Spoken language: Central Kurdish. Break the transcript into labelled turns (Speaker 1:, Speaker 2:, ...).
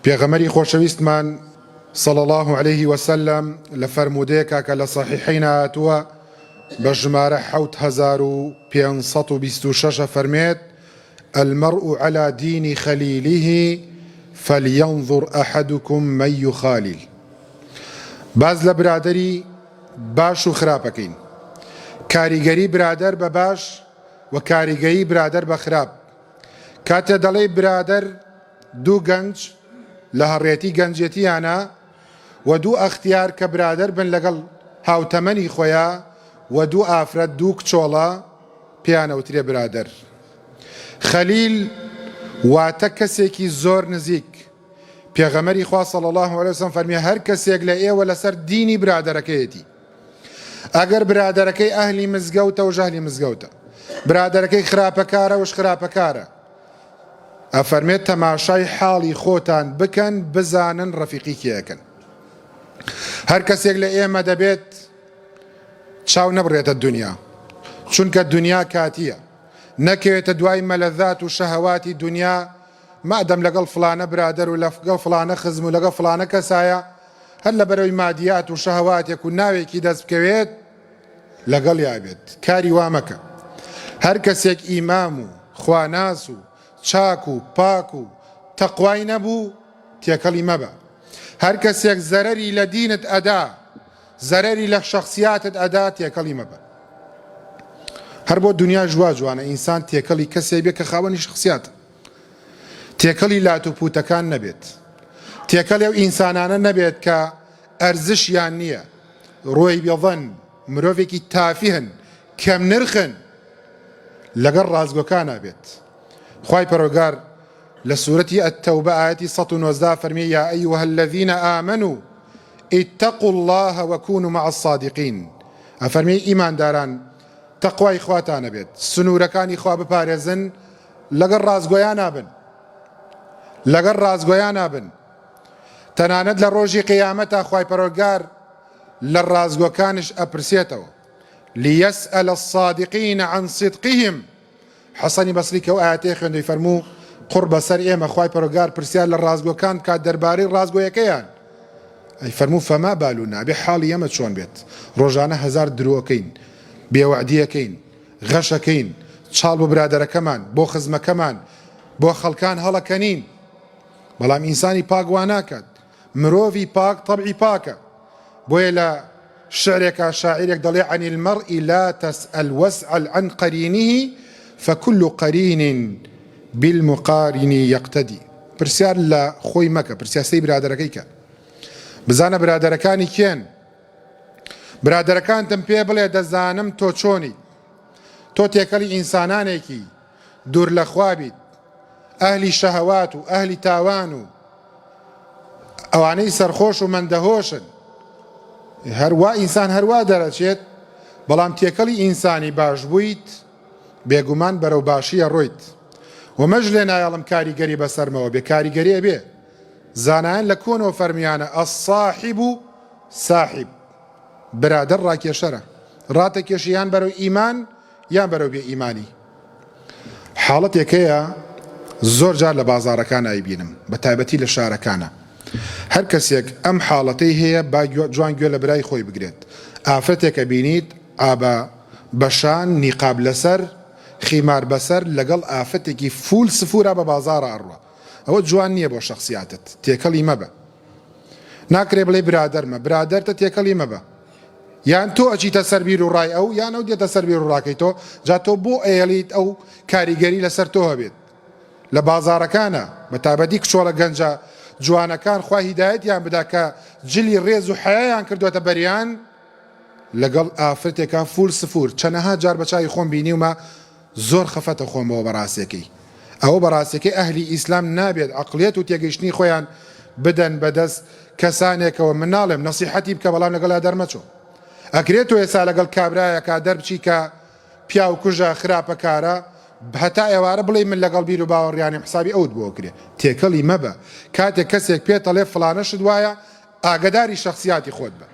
Speaker 1: پێغەمبەری خۆشەویستمان صلی اللە علیه وسلم لە فەرموودەیەکا کە لە صحیحین هاتووە بە ژمارە 7526 ئەفەرمێت، المرء علی دین خلیله فلینظر احدکم من یخالیل. باس لە برادەری باش و خراپ ئەکەین، کاریگەری برادەر بە باش و کاریگەری برادەر بە خراپ. کاتێ دەڵێی برادەر دوو گەنج لە هەڕێتی گەنجێتییانا و دوو ئەختیار کە برادەر بن لەگەڵ هاوتەمەنی خۆیا و دوو ئافرەت دوو کچۆڵە پێیان ئەوترێ برادەر. خەلیل واتە کەسێکی زۆر نزیک. پێغەمبەری خوا صلی اللە علیە وسلم فەرمی هەر کەسێک لە ئێوە لەسەر دینی برادەرەکەیەتی. ئەگەر برادەرەکەی ئەهلی مزگەوتە و ژەهلی مزگەوتە برادەرەکەی خراپەکارە وش خراپەکارە ئەفەرمێت تەماشای حاڵی خۆتان بکەن بزانن ڕەفیقی کێ ئەکەن. هەر کەسێک لە ئێمە دەبێت چاو نەبڕێتە دونیا چونکە دونیا کاتیە نەکەوێتە دوای مەلەذات و شەهەواتی دونیا مادەم لەگەڵ فڵانە برادەر و لەگەڵ فڵانە خزم و لەگەڵ فڵانە کەسایە هەر لەبەرەوەی مادیات و شەهەواتێک و ناوێکی دەست بکەوێت لەگەڵیا بێت کاری وا مەکە هەر کەسێک ئیمام و خواناس و چاک و پاک و تەقوای نەبوو تێکەڵی مەبە هەر کەسێک زەرەری لە دینت ئەدا زەرەری لە شەخسیاتت ئەدا تێکەڵی مەبە هەر بۆ دنیاش وا جوانە ئینسان تێکەڵی کەسێک بێ کە خاوەنی شخصیاتە تێکەڵی لات و پوتەکان نەبێت تێکەڵی ئەو ئینسانانە نەبێت کە ئەرزشیان نییە ڕۆی بێڵن مرۆڤێکی تافیهن کەم نرخن لەگەڵ ڕاستگۆکانا بێت خوای پەرۆگار لە سورەتی التوبە ئایەتی 119 فەرمی یا ایها الذین آمنوا اتقوا الله وكونوا مع الصادقین ئەفەرمی ئیمانداران تەقوای خواتانە بێت سنوورەکانی خوا بپارێزن لەگەڵ ڕاستگۆیانا بن لەگەڵ ڕاستگۆیانا بن تەنانەت لە ڕۆژی قیامەتا خوای پەرۆگار لە ڕاستگۆکانش ئەپرسێتەوە لیسئل الصادقین عن صدقهم حەسەنی بەسری کە ئەو ئایەتەی خوێندەوەی فەرموو، قوڕ بەسەر ئێمە خوای پەروەردگار پرسیار لە ڕاستگۆکان بکات دەربارەی ڕاستگۆیەکەیان، ئەی فەرموو فما بالنا ئەبێ حاڵی ئێمە چۆن بێت ڕۆژانە هەزار درۆکەین، بێوەعدیەکەین، غەشەکەین، چاڵ بۆ برادەرەکەمان، بۆ خزمەکەمان، بۆ خەڵکان هەڵەکەنین، بەڵام ئینسانی پاک واناکات، مرۆڤی پاک تەبعی پاکە بۆیە لە شعرێکا شاعیرێک دەڵێ عن المرء لا تسأل واسأل عن قرینه فكل قرین بالمقارن یقتدی پرسیار لە خۆی مەکە پرسیار سەی برادەرەکەی کە بزانە برادەرەکانی کێن برادەرەکانتم پێ بڵێ دەزانم تۆ چۆنی تۆ تێکەڵی ئینسانانێکی دوور لە خوا بیت ئەهلی شەهەوات و ئەهلی تاوان و ئەوانەی سەرخۆش و مەندەهۆشن هەروا ئینسان هەروا دەرەچێت بەڵام تێکەڵی ئینسانی باش بوویت بێگومان بەرەو باشیە ڕۆیت و مەش لێ نایەڵم کاریگەری بەسەرمەوە بێ کاریگەری ئەبێ زانایان لە کۆنەوە فەرمیانە الصاحب ساحب برادەر ڕاکێشەرە ڕاتەکێشی یان بەرەو ئیمان یان بەرەو بێ ئیمانی. حاڵەتێک هەیە زۆر جار لە بازاڕەکان ئەیبینم بە تایبەتی لە شارەکانە هەر کەسێک ئەم حاڵەتەی هەیە با جوان گوێ لە برای خۆی بگرێت ئافرەتێک ئەبینیت ئابا بەشان نیقاب لەسەر خیمار بەسەر لەگەڵ ئافرەتێکی فول سفورا بە بازاڕا ئەڕوا ئەوە جوان نییە بۆ شەخسیاتت تێکەڵی مەبە ناکرێ بڵێی برادەرمە برادەرتە تێکەڵی مەبە یان تۆ ئەچیتە سەر بیر و ڕای ئەو یان ئەو دێتە سەر بیر و ڕاکەی تۆ جا تۆ بۆ ئەیەڵیت ئەو کاریگەری لەسەر تۆ هەبێت لە بازارەکانە بە تایبەتی کچۆڵە گەنجە جوانەکان خوا هیدایەتیان بدا کە جلی ڕێز و حەیایان کردوەتە بەریان لەگەڵ ئافرەتێکا فول سفور چەنەها جار بە چاوی خۆم بینیومە زۆر خەفەتە خۆمەوە بەڕاستەکەی ئەوە بەڕاستەکەی ئەهلی ئیسلام نابێت عەقڵیەت و تێگەیشتنی خۆیان بدەن بەدەست کەسانێکەوە من ناڵێم نەسیحەتی بکە بەڵام لەگەڵا دەرمەچۆ ئەکرێت تۆ ئێستا لەگەڵ کابرایەکا دەربچی کە پیاو کوژە خراپەکارە هەتا ئێوارە بڵێی من لەگەڵ بیر و باوەڕیانیم حسابی ئەوت بۆ ئەکرێ تێکەڵی مەبە کاتێک کەسێک پێت ئەڵێ فڵانە شت وایە ئاگەداری شەخسیاتی خۆت بە.